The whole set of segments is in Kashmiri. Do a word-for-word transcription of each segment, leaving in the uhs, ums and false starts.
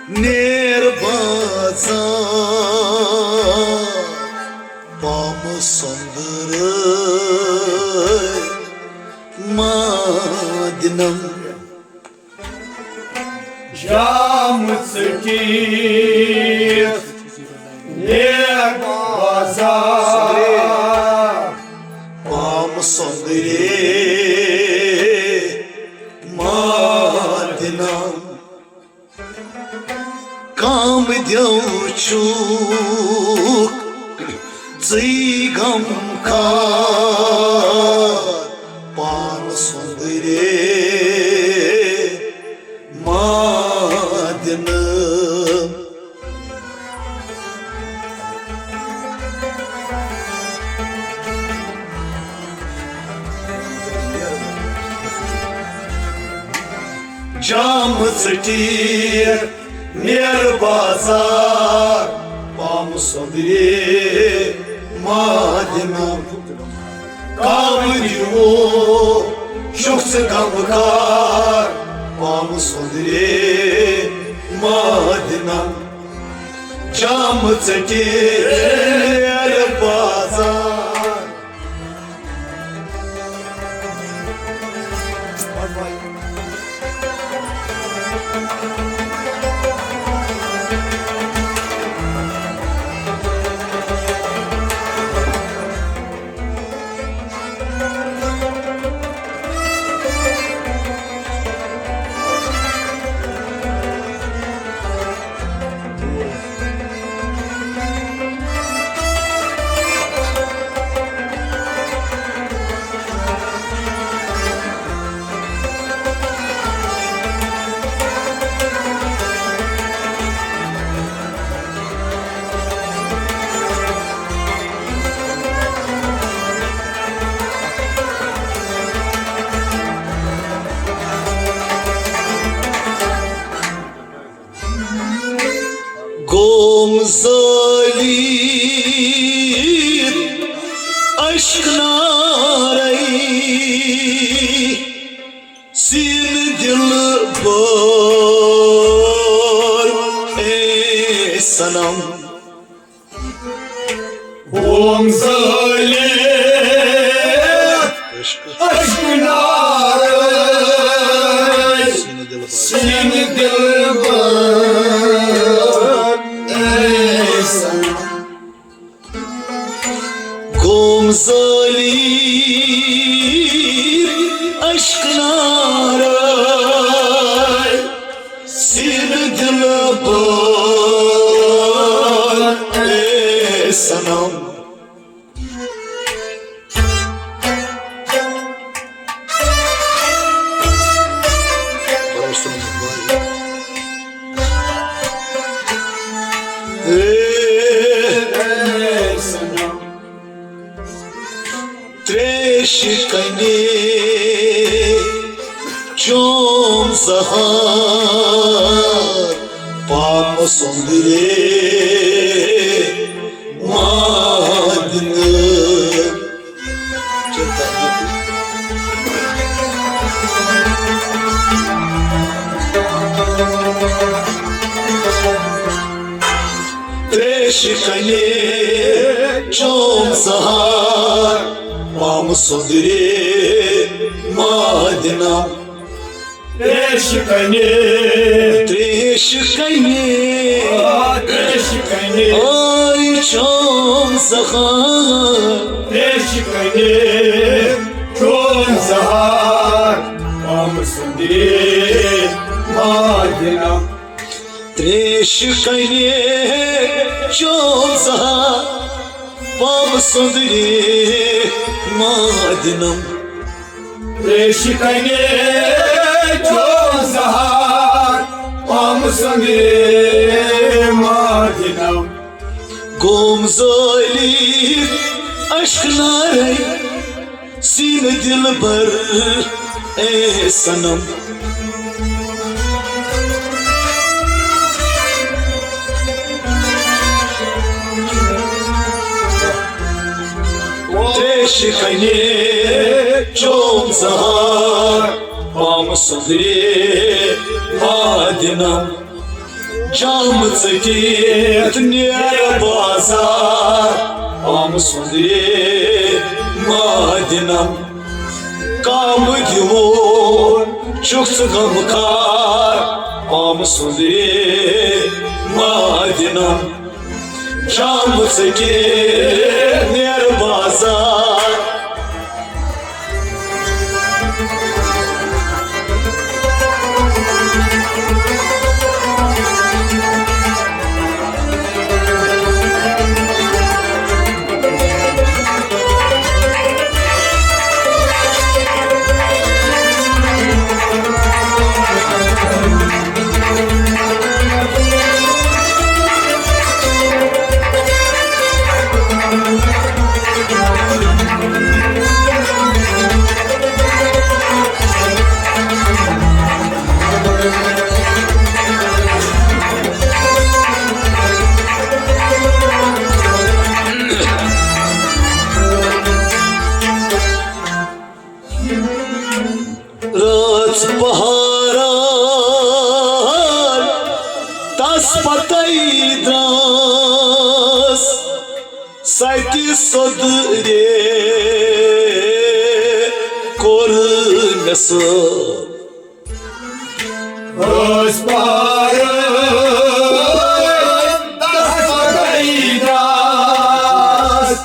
نیر بازار پامہٕ سۄنٛدرٕ مادِنم۔ جام ژٔٹِتھ نیر بازار پامہٕ سۄنٛدرِ مادِنم۔ کام دیو چھُکھ ژٕے غم خار پانہٕ سۄنٛدرِ مادِنہٕ۔ جام ژٔٹِتھ نیر بازار پامہٕ سۄنٛدرِ مادِنہٕ۔ کام دیو چھُکھ ژٕ غم خار پامہٕ سۄنٛدرِ مادِنم۔ جام ژٔٹِتھ نیر بازار۔ گوم زٲلِتھ اشک نارے سیٖنہٕ دِلہٕ بٲر اے صنم۔ بوم زٲلِتھ اشک نارے سیٖنہٕ دِلہٕ بٲر اے صنم۔ گوم زٲلِتھ اشک نارے سیٖنہٕ دِلہٕ بٲر اے صنم۔ تریشہِ کنہِ چوم زہار پامہٕ سۄنٛدرِ مادِنہٕ۔ تریشہِ کنہِ چوم زہار پامہٕ سۄنٛدرِ مادِنہٕ۔ تریشہِ کنہِ۔ تریشہِ کنہِ۔ آ، تریشہِ کنہِ۔ آے چوم زہار۔ تریشہِ کنہِ۔ چوم زہار۔ پامہٕ سۄنٛدرِ مادِنہٕ۔ تریشہِ کنہِ۔ چوم زہار۔ پامہٕ سۄنٛدرِ مادِنہٕ۔ تریشہِ کنہِ چوم زہار، پامہٕ سۄنٛدرِ مادِنہٕ۔ گوم زٲلِتھ اشک نارے سیٖنہٕ دِلہٕ بٲر اے صنم۔ تریشہِ کنہِ چوم زہار، پامہٕ سۄنٛدرِ دِنم۔ جام ژٔٹِتھ نیر بازار، پامہٕ سُنٛد رے ما دِنم۔ کامہٕ دِوو چھُکھ ژٕ غمخار، پامہٕ سُنٛد رے ما دِنم۔ جام ژٔٹِتھ نیر بازار۔ رٲژ پہارن تس پتے درٛاس، ستہِ سوٚدرے کوٚر مےٚ سُہ۔ رٲژ پہارن تس پتے درٛاس،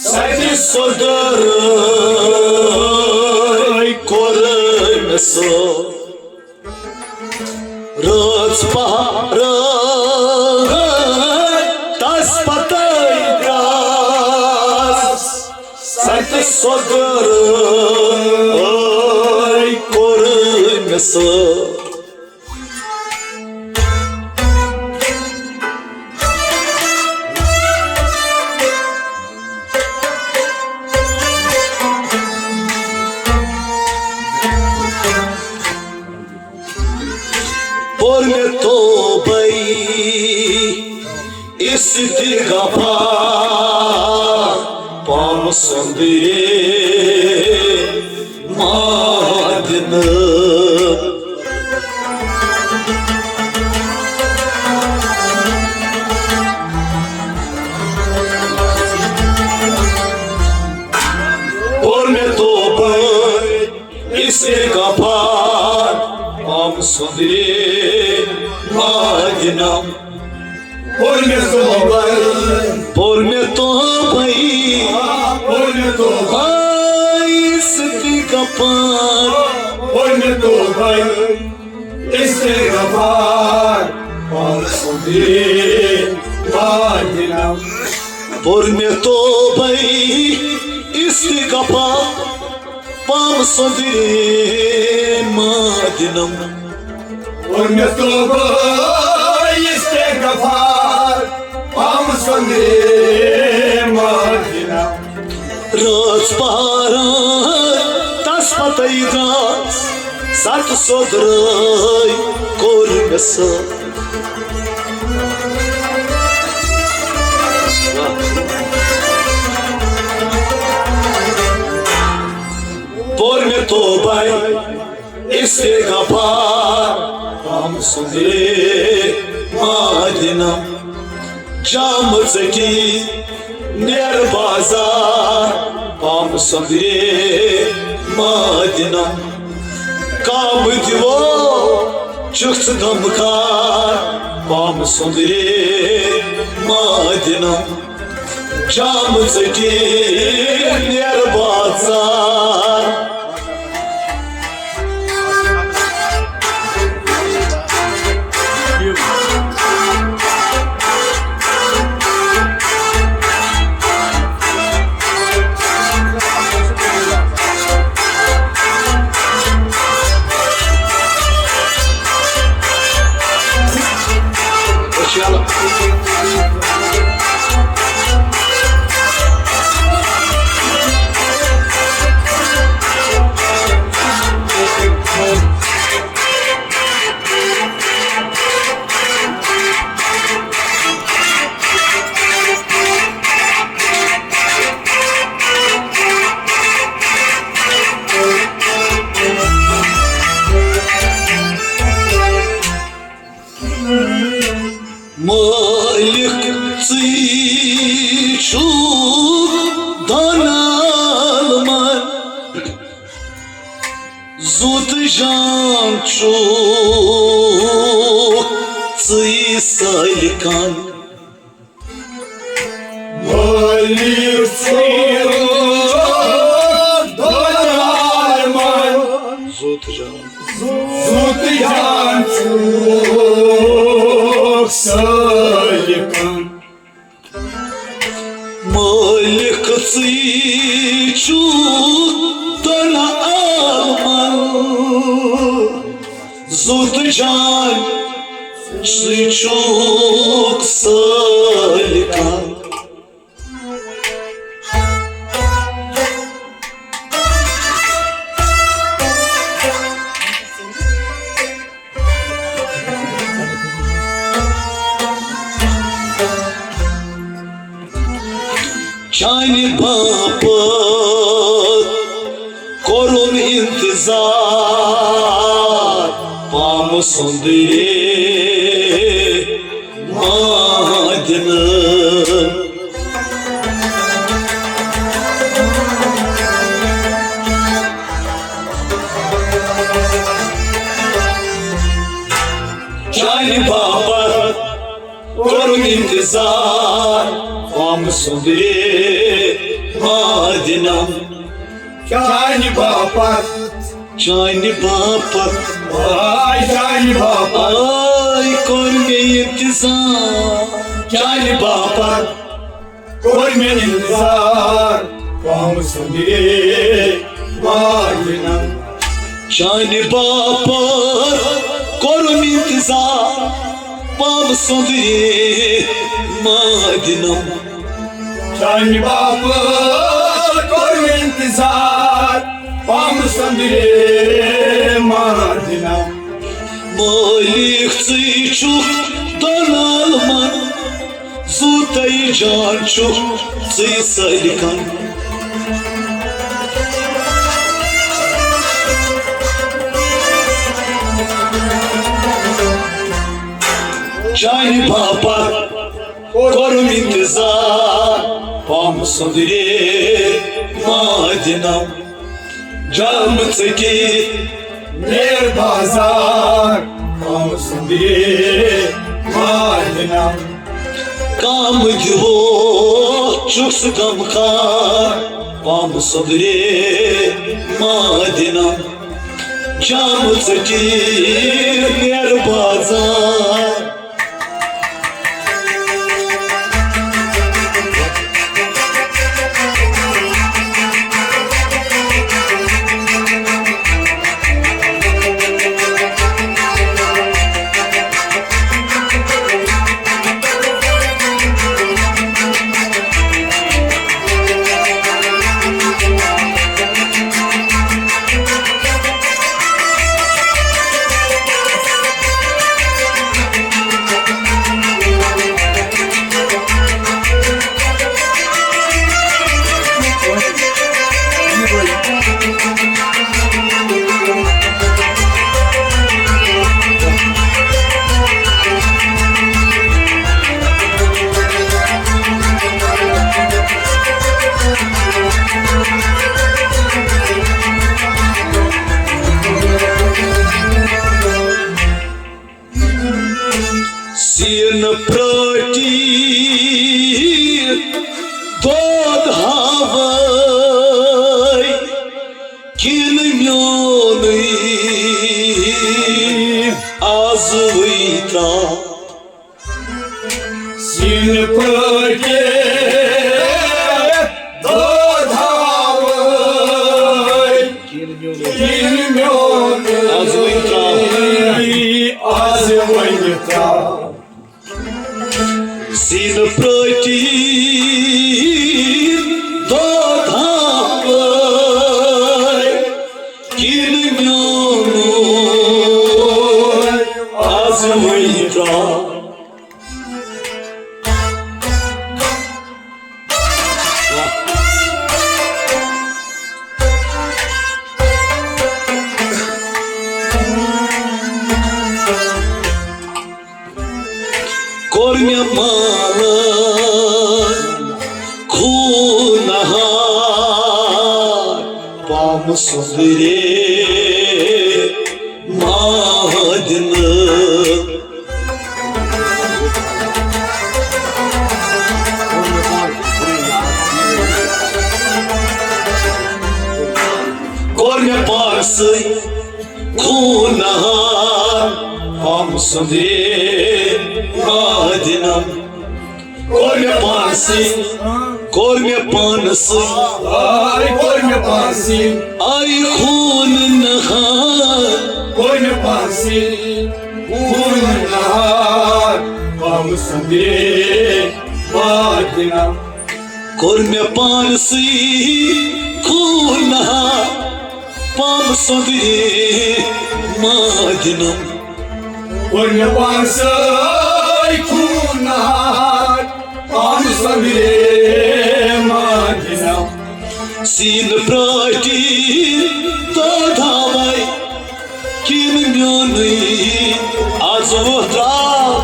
ستہِ سوٚدرے کوٚر مےٚ سُہ۔ رٲژ پہارن تس پتے درٛاس، ستہِ سوٚدرے کوٚر مےٚ سُہ۔ پوٚر مےٚ توبے استغفار، پامہٕ سُنٛد رے ما دِنم۔ پوٚر مےٚ توبے استغفار، پامہٕ سُنٛد رے ما دِنم۔ پوٚر مےٚ توبے۔ پوٚر مےٚ توبے۔ پوٚر مےٚ توبے۔ آے استغفار۔ پوٚر مےٚ توبے۔ استغفار۔ پامہٕ سُنٛد رے ما دِنم۔ پوٚر مےٚ توبے۔ استغفار۔ پامہٕ سُنٛد رے ما دِنم۔ پوٚر مےٚ توبے استغفار، پامہٕ سُنٛد رے ما دِنم۔ رٲژ پہارن تس پتے درٛاس، ستہِ سوٚدرے کوٚر مےٚ سُہ۔ پوٚر مےٚ توبے استغفار، پامہٕ سُنٛد رے ما دِنم۔ جام ژٔٹِتھ نیر بازار، پامہٕ سُنٛد رے ما دِنم۔ کامہٕ دِوو چھُکھ ژٕ غمخار، پامہٕ سُنٛد رے ما دِنم۔ جام ژٔٹِتھ نیر بازار۔ مٲلِک ژٕے چھُکھ دۄن عالمن، زُو تہٕ جان چھُکھ ژٕے سٲلِکن۔ مٲلِک ژٕے چھُکھ دۄن عالمن، زُو تہٕ جان۔ زُو تہٕ جان چھُکھ سٲلِکن۔ مٲلِک ژٕے چھُکھ دۄن عالمن، زُو تہٕ جان ژٕے چھُکھ سٲلِکن۔ چانہِ باپتھ کوٚرُم انتظار پامہٕ سُنٛدرِ مادِنہٕ۔ چانہِ باپتھ کوٚرُم انتظار پامہٕ سُنٛدرِ مادِنم۔ چانہِ باپتھ۔ چانہِ باپتھ۔ آے چانہِ باپتھ۔ آے کوٚر مےٚ انتظار۔ چانہِ باپتھ کوٚر مےٚ انتظار پامہٕ سُنٛدرِ مادِنم۔ چانہِ باپتھ کوٚرُم انتظار پامہٕ سُنٛدرِ مادِنم۔ چانہِ باپتھ کوٚر مےٚ انتظار پامہٕ سُنٛدرِ مادِنم۔ مٲلِک ژٕے چھُکھ دۄن عالمن، زُو تہٕ جان چھُکھ ژٕے سٲلِکن۔ چانہِ باپتھ کوٚرُم انتظار پامہٕ سُنٛدرِ مادِنم۔ جام ژٔٹِتھ نیر بازار پامہٕ سُنٛدرِ مادِنم۔ کام دِوو چھُکھ ژٕ غمخار پامہٕ سُنٛدرِ مادِنم۔ جام ژٔٹِتھ نیر بازار۔ سیٖنہٕ پرٛٲٹی دۄد ہاوَے کِنہٕ میونُے آزوٕے ترٛاو؟ سیٖنہٕ پرٛٲٹی دۄد ہاوَے کِنہٕ میونُے آزوٕے ترٛاو؟ آزوٕے ترٛاو۔ سیٖنہٕ پرٛٲٹی دۄد ہاوَے کِنہٕ میونُے آزوٕے ترٛاو؟ کوٚر مےٚ مالہٕ خوٗنہٕ ہار پامہٕ سُنٛدرے مادنہٕ۔ کوٚر مےٚ پانسٕے خوٗنہٕ ہار پامہٕ سُنٛدرے مادنہٕ۔ کوٚر مےٚ پانسٕے، کوٚر مےٚ پانسٕے، آے کوٚر مےٚ پانسٕے۔ آے خوٗنہٕ ہار۔ کوٚر مےٚ پانسٕے، خوٗنہٕ ہار پامہٕ سُنٛدرے مادنہٕ۔ کوٚر مےٚ پانسٕے خوٗنہٕ ہار پامہٕ سُنٛدرے مادنہٕ۔ کوٚر مےٚ پانسٕے خوٗنہٕ ہار پامہٕ سُنٛدرے مادنہٕ۔ سیٖنہٕ پرٛاٹی تہٕ دھاوے کِنہٕ میونُے آز وۄتھ درٛاو۔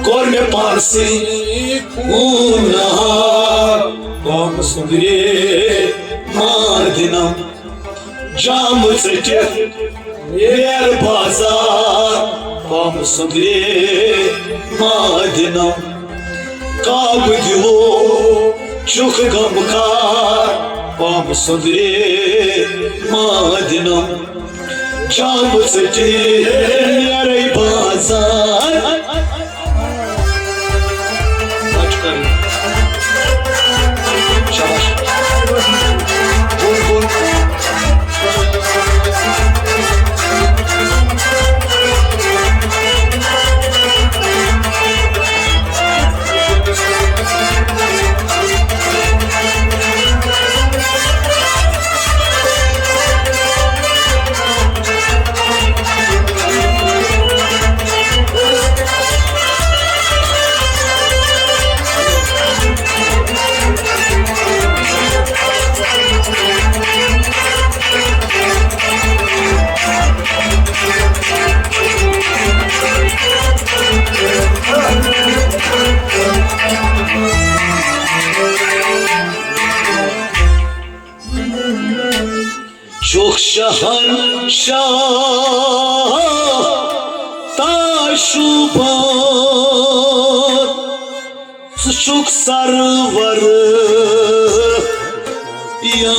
کوٚر مےٚ پانسٕے خوٗنہٕ ہار پامہٕ سُنٛدرے مادنہٕ۔ جامہٕ ژٔٹِتھ نیر بازار پامہٕ سُنٛدرے مادنہٕ۔ کعبہٕ دِلو چھُکھ غمخار پامہٕ سُنٛدرے مادنہٕ۔ جامہٕ ژٔٹِتھ نیرے بازار۔ شاباش۔ بۄن، بۄن۔ چھُکھ شہنشاہ تاشوبان، ژٕ چھُکھ سرور یا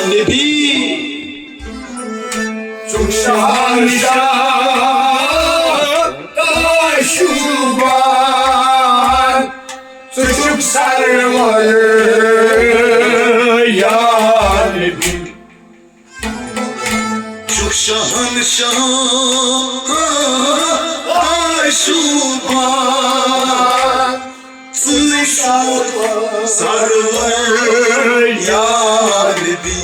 نبی۔ چھُکھ شہنشاہ تاشوبان، ژٕ چھُکھ سرور یا نبی۔ چھُکھ شہنشاہ تاشوبان، ژٕ چھُکھ سرور یا نبی۔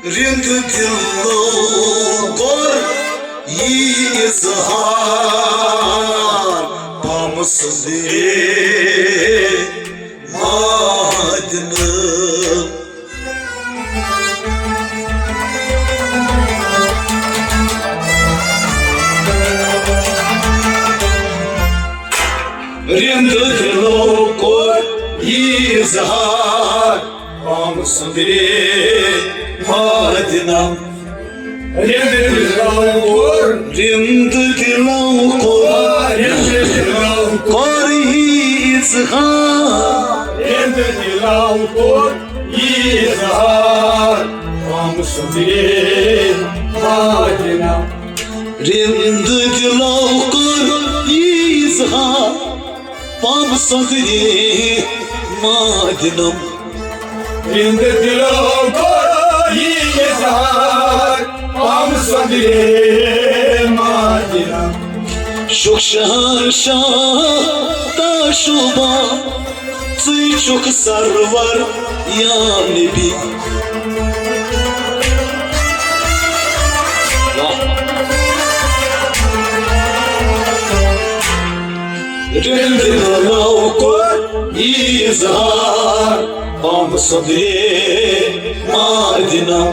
رِنٛد دِلو کوٚر یہِ اِظہار پامہٕ سُنٛدرے مادنہٕ۔ رِنٛد دِلو کوٚر یہِ اِظہار پامہٕ سُنٛدرے مادنہٕ۔ رِنٛد دِلو کوٚر۔ رِنٛد دِلو کوٚر۔ رِنٛد دِلو کوٚر۔ کوٚر یہِ اِظہار۔ رِنٛد دِلو کوٚر یہِ اِظہار پامہٕ سُنٛدرے مادنہٕ۔ رِنٛد دِلو کوٚر یہِ اِظہار پامہٕ سُنٛدرے مادنہٕ۔ رِنٛد دِلو کوٚر یہِ اِظہار پامہٕ سُنٛدرے مادنہٕ۔ چھُکھ شہنشاہ تاشوبان، ژٕے چھُکھ سرور یا نبی۔ دِل دِلو کوٚر یہِ اظہار، پامہٕ سۄدرے مادِنم۔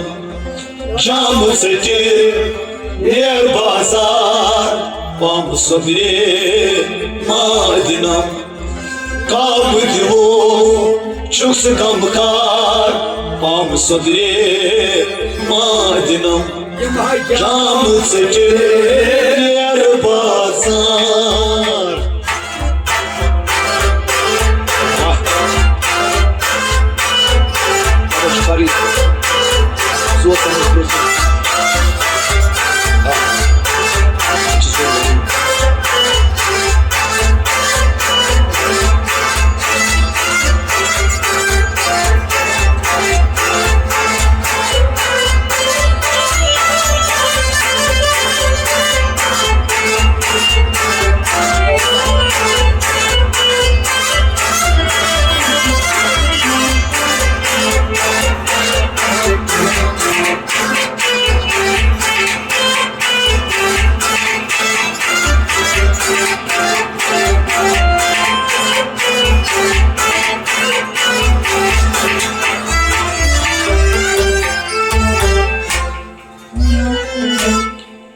جامہٕ ژٔٹِتھ نیر بازار، پامہٕ سۄدرے مادِنم۔ کعبہٕ دِوو چھُکھ ژٕ غمخار، پامہٕ سۄدرے مادِنم۔ جامہٕ ژٔٹِتھ نیر بازار۔ واہ۔ خۄدا چھُ سارِوٕے زوتن منٛز بوزان۔ آ۔ اَتھ چھِ زوتن۔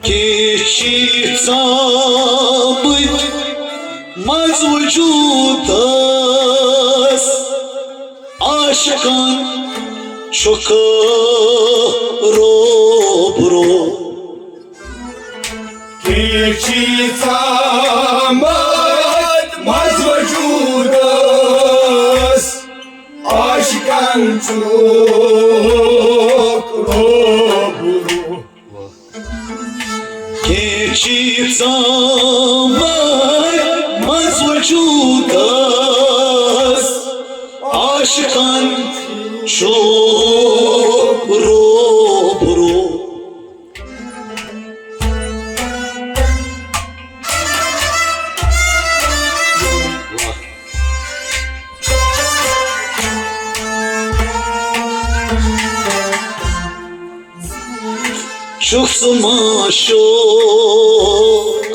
کیچی ژامٕتۍ منٛز وجوٗدس، عاشقن چھُکھ روبرو۔ کیچی ژامٕتۍ منٛز وجوٗدس، عاشقن چھُکھ روبرو۔ کیچی ژامٕتۍ منٛز وجوٗدس، عاشقن چھُکھ روبرو۔ چھُکھ ژٕ معشوق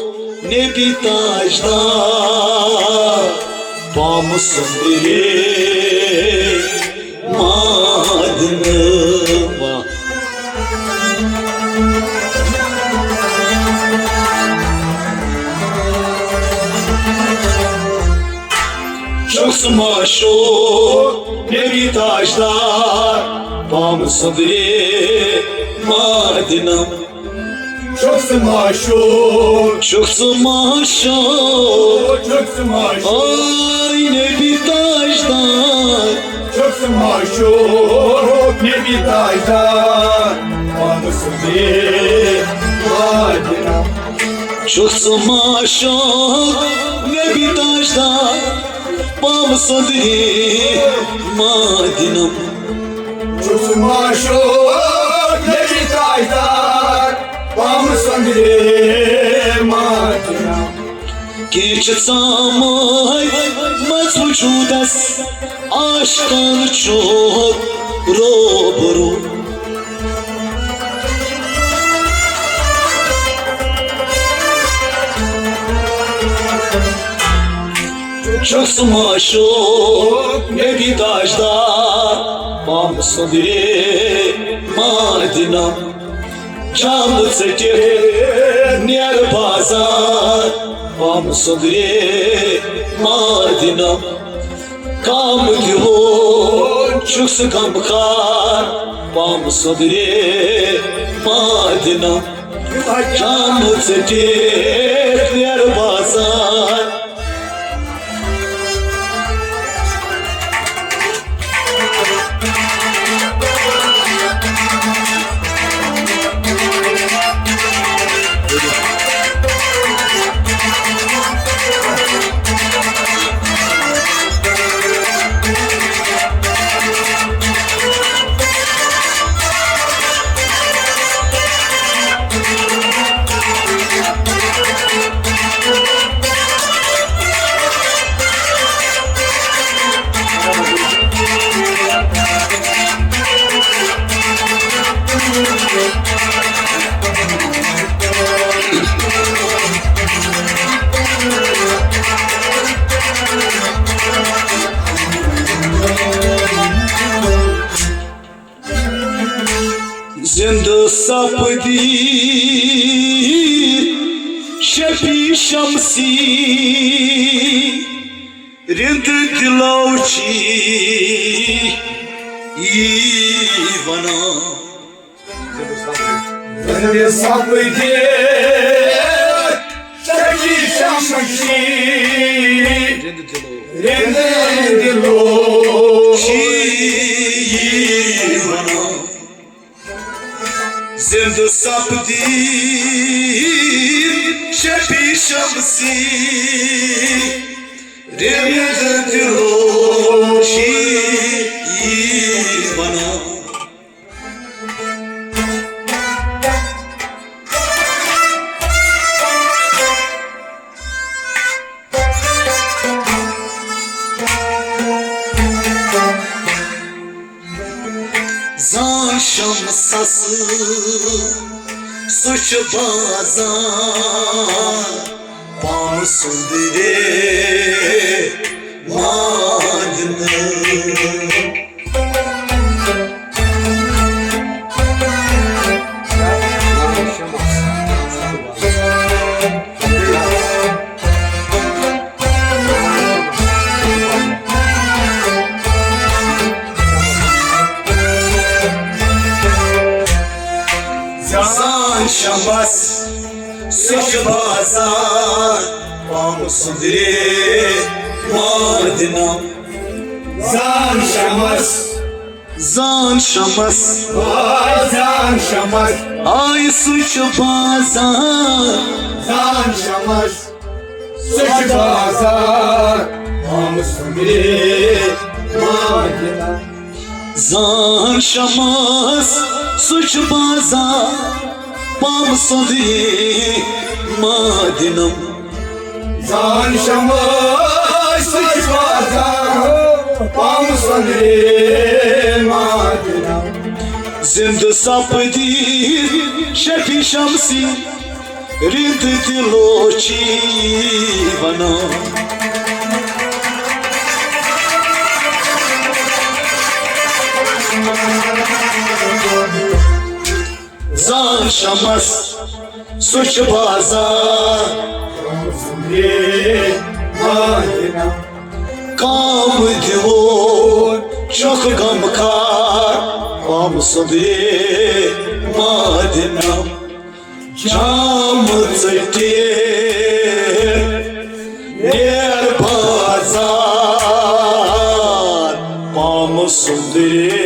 نبی تاجدار، پامہٕ سۄدرے مادِنم۔ واہ۔ چھُکھ ژٕ معشوق نبی تاجدار، پامہٕ سۄدرے مادِنم۔ چھُکھ ژٕ معشوق، چھُکھ ژٕ معشوق، چھُکھ ژٕ معشوق۔ آے نبی تاجدار۔ چھُکھ ژٕ معشوق نبی تاجدار، پامہٕ سۄدرے مادِنم۔ چھُکھ ژٕ معشوق نبی تاجدار، پامہٕ سۄدرے مادِنم۔ چھُکھ ژٕ معشوق نبی تاجدار، پامہٕ سۄدرے مادِنم۔ کیچی ژامٕتۍ منٛز وجوٗدس، عاشقن چھُکھ روبرو۔ چھُکھ ژٕ معشوق نبی تاجدار، پامہٕ سۄدرے مادِنم۔ جامہٕ ژٔٹِتھ نیر بازار، پامہٕ سۄدرے مادِنم۔ کعبہٕ دِوو چھُکھ ژٕ غمخار، پامہٕ سۄدرے مادِنم۔ جامہٕ ژٔٹِتھ نیر بازار۔ زندٕ سپدی شفیع شمسی، رند دلو چی یی ونان۔ زندٕ سپدی شفیع شمسی، رند دلو چی یی ونان۔ زندٕ سپدی شفیع شمسی، رند دلو چی یی ونان۔ زان شمسس سُہ چھُ بازان پامہٕ سُنٛدرِ مادنہٕ۔ زان شمس سُہ چھُ باسان پامہٕ سُنٛدرِ مادنہٕ۔ زان شمس، زان شمس، آے زان شمس، آے سُہ چھُ باسان۔ زان شمس، سُہ چھُ باسان پامہٕ سُنٛدرِ مادنہٕ۔ زان شمس سُہ چھُ باسان پامہٕ سُنٛدرِ مادنہٕ۔ زان شمس سُہ چھُ باسان پامہٕ سُنٛدرِ مادنہٕ۔ زندٕ سپدی شفیع شمسی، رند دلو چی ونان۔ زان شمس سُہ چھُ باسان کام دیوان چھُکھ غمخار پامہٕ سُنٛدرِ مادنہٕ۔ جام ژٔٹِتھ نیر بازار پامہٕ سُنٛدرِ